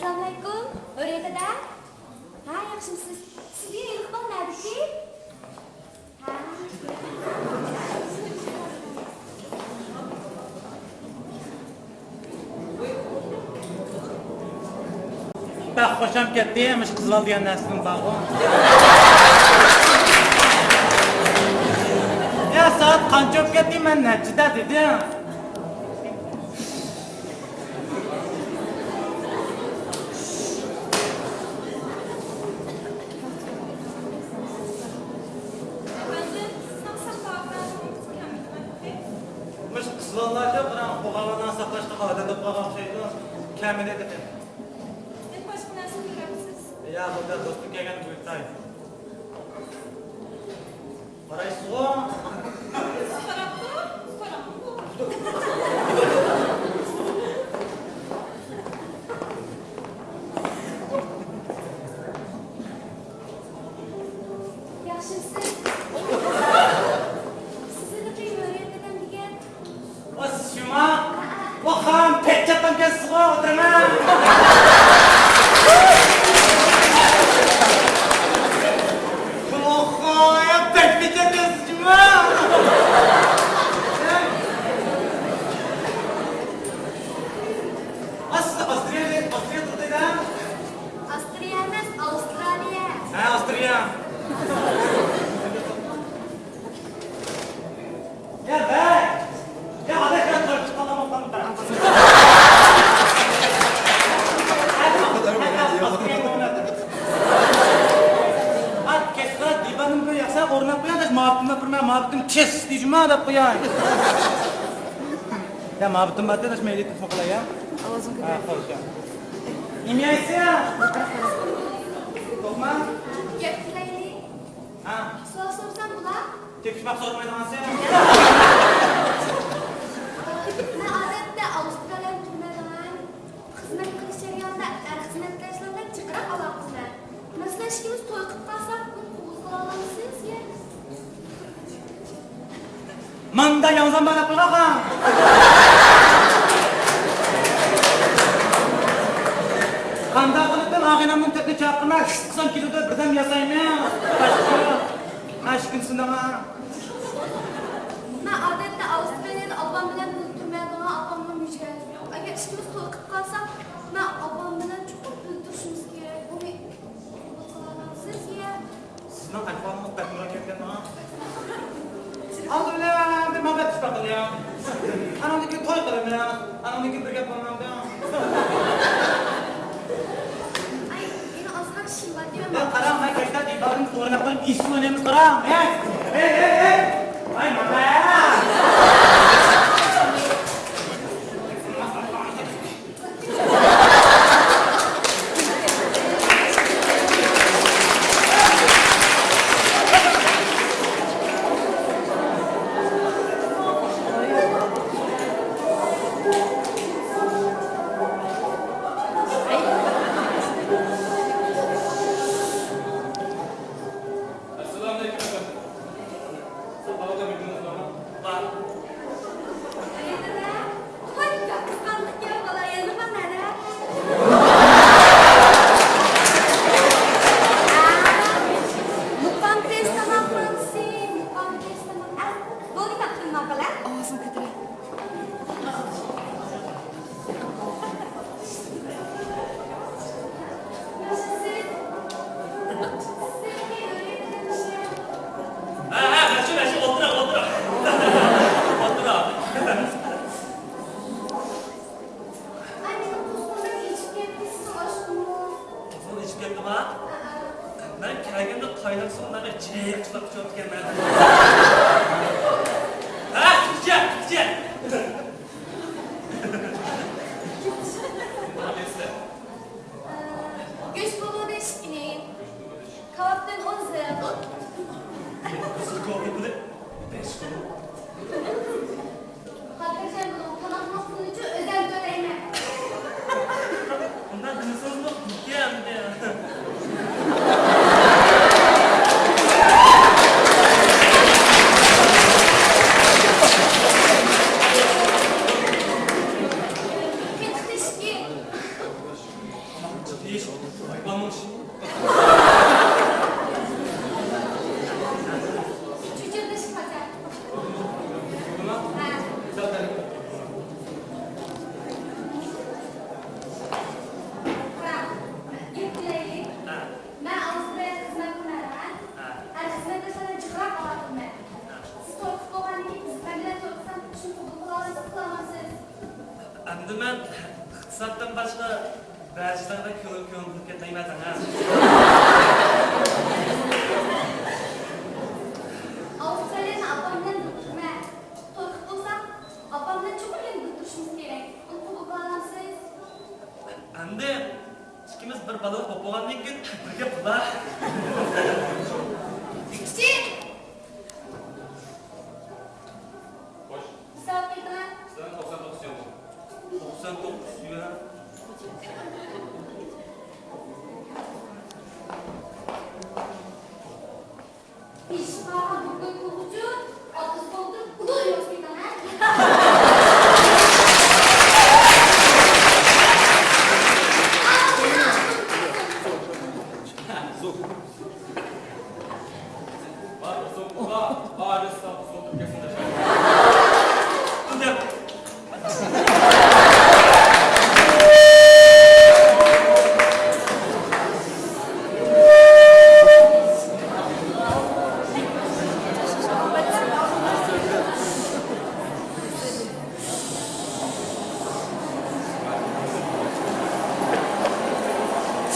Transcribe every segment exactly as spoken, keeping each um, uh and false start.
ئەسسالامۇئەلەيكۇم، ھۆرىيەت دادا. ھە، ياخشىمسىز؟ سىزگە ھېلىقى بالا نەدىكى؟ ھە. بەك خۇشام كەتتى، مۇشۇ قىز بالا دېگەن نەرسىدىن بارغۇ. يا، سائەت قانچە بولۇپ كەتتى؟ مەن نەچچىدە دېدىم. مۇشۇ قىز بالىلارچە بىراڭ بۇغاۋانان ساقلاشقا ئادەت بولۇپ قالغان ئوخشايدۇ. كەلمىدى تېخى. يەنە باشقا نەرسە كۆرەمسىز؟ يا، بۇ دەل دوستۇم كەلگەندە بۇيرۇتاي. قارايسىزغۇ؟ قاراپتۇ، قاراپتۇ. ياخشىمسىز؟ سىزنى قىيمىۋېرىۋېتىمەن دېگەن. ۋا سىز شۇما؟ ۋا خان، پەت چاتقانكەنسىزغۇ، ئولتۇرۇڭ. ۋا خان، يا پەت پەت چاتقانسىز شۇما. ئا، سىز ئاسترالىيە، ئاسترالىيە تۇردى-دە؟ ئاسترالىيە ئەمەس، ئاۋسترالىيە. ھە، ئاسترالىيە. يا بەگ! يا ئادەم، يا تۇرۇپ چىققانلار بولغان. ئات كەچتە دىۋاننى بىر ياقسا ئورناپ قوياي، داش ماۋۇتۇمدا بىر ماۋۇتۇم چىس دېيجىما دەپ قوياي. يا ماۋۇتۇم بار داش مەيلى تۇتما قىلاي يا. ئاۋازىڭ ھە، كۆتەر. خوش يا. نېمە يەيسىز يا؟ توقما؟ گەپ قىلايلى. ھە. سوئال سورىسام بولا؟ تېپىشماق سورىمايدىغانسىز. مەن ئادەتتە ئاۋسترالىيەدە تۇرمايدىغان. خىزمەت قىلىش جەريانىدا ئەر خىزمەتداشلار بىلەن جىقراق ئالاقىلىنىمەن. مەسىلەن، ئىككىمىز توي قىلىپ قالساق، مېنى قوغلىۋالامسىز يا؟ ماندا ياڭزام بالا قىلغان. قانداق قىلىپ مەن ئاغىنەمنىڭ تېپىنى چاقىرماي، خىس قىلسام كېلىدۇ، بىردەم ياسايمەن. ھە، ئىككىنچىسىنىڭ. مەن ئادەتتە ئاۋسترالىيەدە ئاپام بىلەن بىللە تۇرمايدىغان، ئاپامنىڭ يۈزى. ئەگەر ئىككىمىز توي قىلىپ قالساق، مەن ئاپام بىلەن چوقۇم بىللە تۇرۇشىمىز كېرەك. بۇنى قوبۇل قىلالامسىز يا؟ سىزنىڭ ئەھۋالىڭىز بەك مۇراكەپ ئىكەن ماڭا. ئالدى بىلەن بىر مەن بەك ئىش باقىلى. ئاناڭدىن كېيىن توي قىلىمەن. ئاناڭدىن كېيىن بىر گەپ قىلمامدىڭ. ئاي، مېنىڭ ئازراق ئىشىم بار دېمەم. يا قاراڭ، مەن كەچتە دىبارنىڭ ئورناقلىرىنى ئېسىل ئوينايمىز، قاراڭ. ھەي، ھەي، ھەي، ھەي. ئاي، ماما. ئەسسالامۇئەلەيكۇم ئەپەندىم. ساقاۋۇلدا مېھمىنىڭىز بارمۇ؟ بار. توي قىزغانلىق يا بالا، يەنە بار نەدە؟ مۇقام تېز تاماق مانسى، مۇقام تېز تاماق. ئە، بولدى، تاپتىم ماقۇل، ئە؟ ئاۋازىڭ كۆتۈرۈل. ھە، ھە، مەشۇ، مەشۇ، ئولتۇراق، ئولتۇراق. ئولتۇراق. ئاي، مېنىڭ قۇسقۇم بەك ئېچىپ كەتتى، سىزنىڭ ئاشقىڭىز. قۇسقۇڭ ئېچىپ كەتتىما؟ ھە، ھە. مەن كەلگەندە قايناق سۇنى ماڭا جىق قىلىپ ئىچۈۋاپتىكەنمەن. ھە، ئىچە، ئىچە. گۆش پۇلۇدىن ئىككى نېمە، كاۋاپتىن ئون زىل. خاتىرجەم بولۇڭ، تاماقنىڭ پۇلىنىچۇ ئۆزۈم تۆلەيمەن. ئۇنداق دېمىسىڭىزمۇ بولىدۇ ئەمدى. باشقا بەزىلەردەك كۆڭۈل كۆڭۈل بولۇپ كەتمەيمەن ساڭا. ئاۋسترالىيەنى ئاپام بىلەن مەن قورقۇپ بولسام، ئاپام بىلەن چوقۇم يەنە بىر تۇرۇشىمىز كېرەك. ئۇنى قوبۇل قىلالامسىز؟ ئەمدى ئىككىمىز بىر بالىلىق بولۇپ بولغاندىن كېيىن بىرگە بولا. كىچىك! خوش. ھېساب قىلدىڭا؟ سەن توقسان توققۇز يۈەن. توقسان توققۇز يۈەن. ئىشقا بۇرۇن قوغۇچۇ، ئاتىسى بولدۇم، ئۇدۇل يوق دېدىڭا؟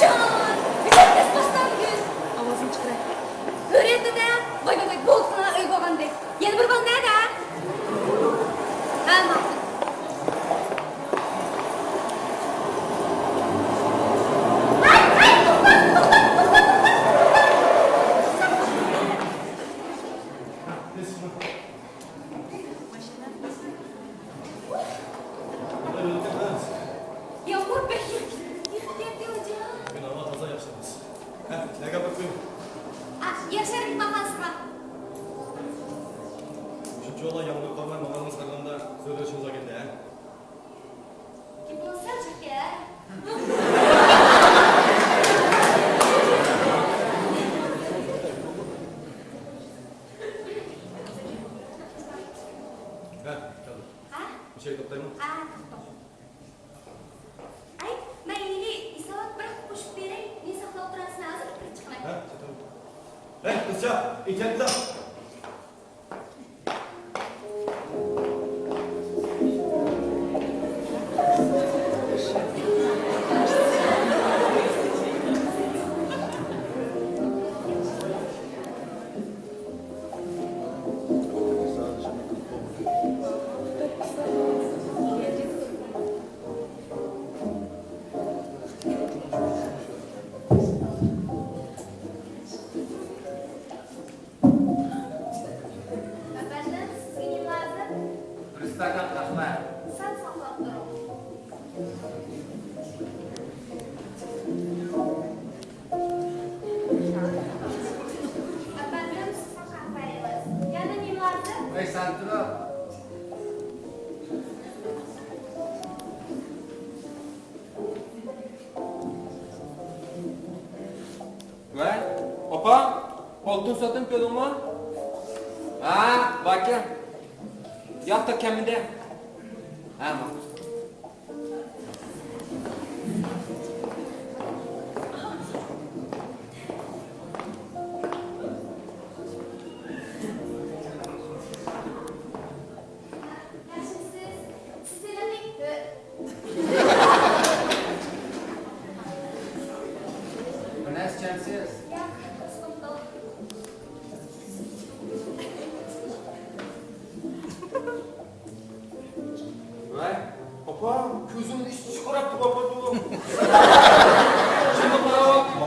جان، بىر دەس باشلاڭ بۈگۈن. ئاۋازىنى چىقىراي. كۆرۈندى-دە، بايغۇدەك بولسىلا ئۆيگە بارغاندەك. يەنە بىر بال نەدە؟ ھە، ماقۇل. ھەي، ھەي، توختا، توختا، توختا، توختا، توختا. يامغۇر بەك يېغىپ كەتتى، ھوجام. بۈگۈن ھاۋا تازا ياخشى ئەمەس. ھە، نەگە ئاپىرىپ قويۇڭ؟ ئا، يەر شارى مېھمانخانىسىغا. شۇنچىۋالا يامغۇر قارماي ماڭغىنىڭىزغا قارىغاندا زۆرۈر ئىشىڭىز باركەن-دە، ھە؟ گېپىڭىز سەل چىقتى، ھە؟ ھە، كەلدىم. ھە؟ مۇشۇ يەردە توختايمەن. ھە، توختا. ئەي، مەن ھېلى ھېسابات بىر قوشۇپ بېرەي، مېنى ساقلاپ تۇرارسىلەر، ھازىر كىرىپ چىقىمەن. ھە، چىقىمەن. ھەي، قىزچاق، ئېتەتلا. ئەپەندىم، سىزگە نېمە لازىم؟ بىر ئىستاكان قەھۋە. سەل ساقلاپ تۇرۇڭ. ئەپەندىم، سىزنىڭ قەھۋەڭىز. يەنە نېمە لازىم؟ ۋەي، سەل تۇرۇڭ. ۋەي، ئاپا، ئالتۇن ساتىن پېلىڭمۇ؟ ھە، باركەن. ياقتا كەممىدى؟ ھە، ماقۇل. ياخشىمۇسىز؟ سىز ھېلىقى بىر نەرسە ئىچەمسىز؟ ياق، ئىچمەپتۇ. ۋەي، ئاپا، كۆزۈمنى ئىچى چىقىراپ تۇرۇۋاتىدۇ. شۇنداق قاراۋاتىدۇ.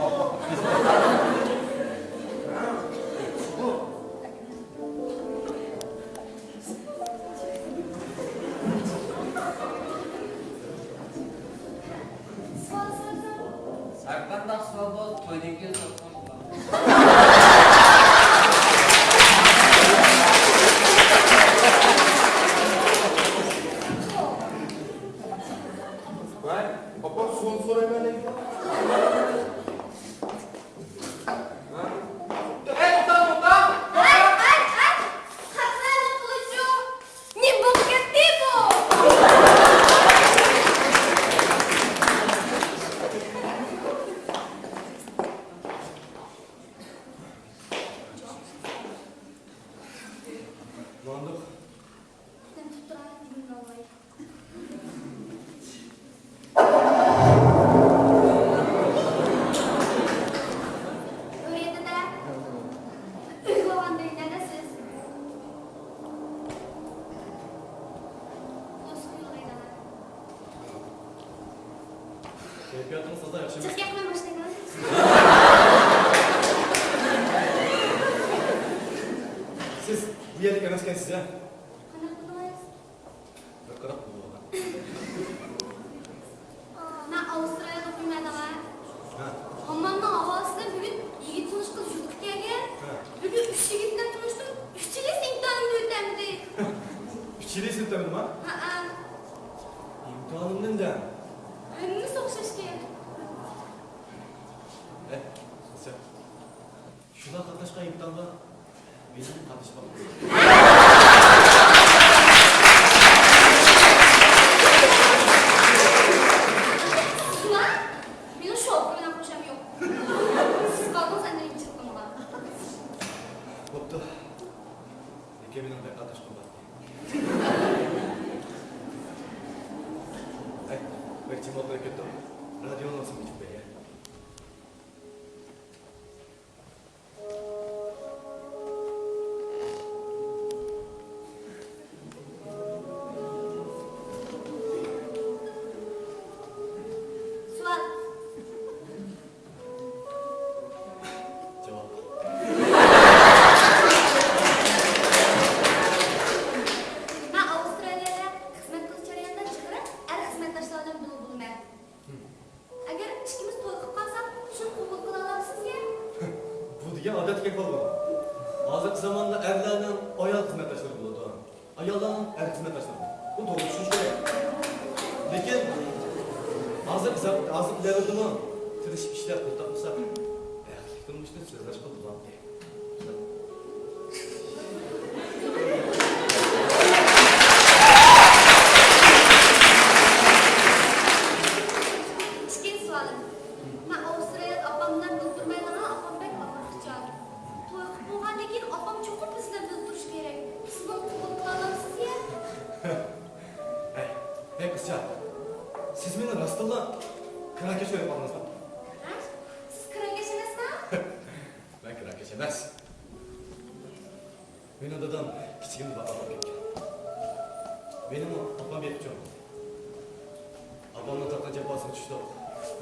سوئال سورىسام؟ ھەرقانداق سوئال بولسا تويدىن كېيىن سورىسام بولىدۇ. ۋەي، ئاپا، سوئال سورايمەن دەيدۇ. ھە؟ ئەي، توختاڭ، توختاڭ! ئەي، ئەي، ئەي! خەقلەرنى قىلىچۇ! نېمە بولۇپ كەتتى بۇ؟ ماندۇق. نېمە تۇتۇپ تۇرغان دېگىنىڭ ئاڭلاي. كەيپىياتىڭىز تازا ياخشى ئەمەس. جىق گەپنى باشلايمەن. سىز بۇ يەرلىك ئەمەسكەنسىز ھە؟ قانداق بىلدىڭىز؟ بىر قاراپ بولدى. مەن ئاۋسترالىيەدە ئوقۇيمەن ھە. ھاممامنىڭ ھاۋاسىدا بۈگۈن يىگىت تونۇشقا يۇرتقا كەلگەن. ھە. بۈگۈن ئۈچ يىگىت بىلەن تونۇشتۇم. ئۈچىلىسى ئىمتىھانىمنى ئۆتەلمىدى. ئۈچىلىسى ئۆتەلمىدىما؟ ھەئە. ئىمتىھانىمنىڭ دە. ھەممىسى ئوخشاشكەن. ئە، قىزچاق. شۇلار قاتناشقان ئىمتىھانغا مېنىمۇ قاتنىشىپ باققۇم. شۇلار؟ مېنىڭ شوپۇر بىلەن خوشام يوق. سىز قالدىڭىز ئەمدى ئىنچىلىقىمغا. بوپتۇ. لېكىن مېنىڭ بەك قاتناشقۇم بار. ئەي، بەك جىم ئولتۇرۇپ كەتتۇق. رادىيونى بولسا ئۆچۈرۈپ بەرگەن. سوئال. جاۋاب. مەن ئاۋسترالىيەدە خىزمەت قىلىش جەريانىدا جىقراق ئەر خىزمەتداشلار بىلەن بىللە بولىمەن. ئەگەر ئىككىمىز توي قىلىپ قالساق، شۇنى قوبۇل قىلالامسىز يا؟ بۇ دېگەن ئادەتتىكى ئەھۋال بۇ. ھازىرقى زاماندا ئەرلەرنىڭ ئايال خىزمەتداشلىرى بولىدۇ. ئاياللارنىڭ ئەر خىزمەتداشلىرى. بۇنى توغرا چۈشىنىش كېرەك. لېكىن ھازىرقى زا-، ھازىرقى دەۋردىمۇ تىرىشىپ ئىشلەپ پۇل تاپمىساق، بەختلىك تۇرمۇشنى سۆزلەشكە بولمامتى؟ ئىككىنچى سوئالىم. مەن ئاۋسترالىيەدە ئاپام بىلەن بىللە تۇرمايدىغان، ئاپام بەك ئاغرىقچان. توي قىلىپ بولغاندىن كېيىن ئاپام چوقۇم بىز بىلەن بىللە تۇرۇشى كېرەك. سىز بۇنى قوبۇل قىلالامسىز يا؟ ھەي، ھەي قىزچاق، سىز مېنى راستتىنلا كىراكەش ئويلاپ قالدىڭىزمۇ؟ ھە؟ سىز كىراكەش ئەمەسما؟ مەن كىراكەش ئەمەس. مېنىڭ دادام كىچىكىمدە ۋاپات بولۇپ كەتكەن. مېنىڭمۇ ئاپام بېقىپ چوڭ قىلدى. ئاپامنىڭ تارتقان جاپاسىغا چۈشتۇق.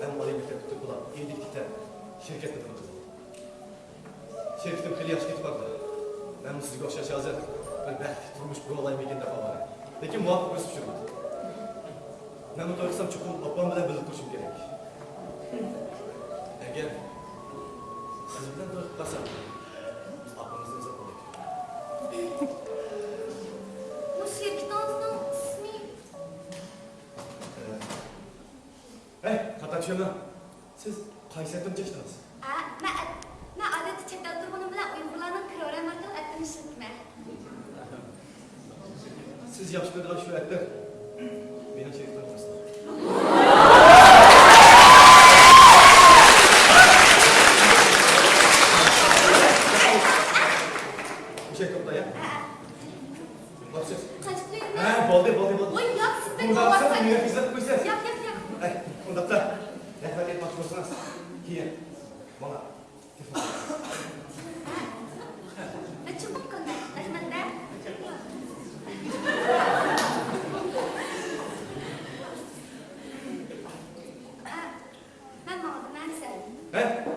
مەن ئالىي مەكتەپنى پۈتتۈرۈپ بولاپ، ئىندىكى تەپ شىركەتتە بىر قىز بولدۇم. شىركىتىم خېلى ياخشى كېتىپ بارىدۇ. مەنمۇ سىزگە ئوخشاش ھازىر بىر بەختلىك تۇرمۇش قۇرۇۋالايمىكىن دەپ ئاۋارە. لېكىن مۇۋەپپەقىيەت ئۇچرىمىدى. مەنمۇ توي قىلسام چوقۇم ئاپام بىلەن بىللە تۇرۇشۇم كېرەك. ئەگەر سىز بىلەن توي قىلىپ قالسام، ئاپىڭىزنى ئۇزاق بولدى. بۇ شىركىتىڭىزنىڭ ئىسمى؟ ھەي، خاتا چۈشەنمەڭ. سىز قايسى ئەتىرنى چېچىدىڭىز؟ ئە، مەن ئەت-، مەن ئادەتتە چەت ئەلدە تۇرغىنىم بىلەن ئۇيغۇرلارنىڭ كرېم ئارقىلىق ئەتىرنى ئىشلىتىمەن. سىز ياخشى كۆرىدىغان شۇ ئەتىر مېنىڭ شىركىتىمدە ئەمەس. مۇشۇ يەردە توختاڭ يا. قانچە پۇل بېرىمەن؟ ھە، بولدى، بولدى، بولدى. ۋاي، ياق، سىز بەك ئۇنداقتا ئاۋارە. مېنى ئىزدەپ قويسىز. ياق، ياق، ياق. ئەي، ئۇنداقتا، رەھمەت ئېيتماقچى بولسىڭىز، كېيىن ماڭا تېلېفون قىلىڭ. مەن چوقۇم قىلىمەن. رەھمەت دە. مەن ماڭدىم، ھە، سەن. ھە؟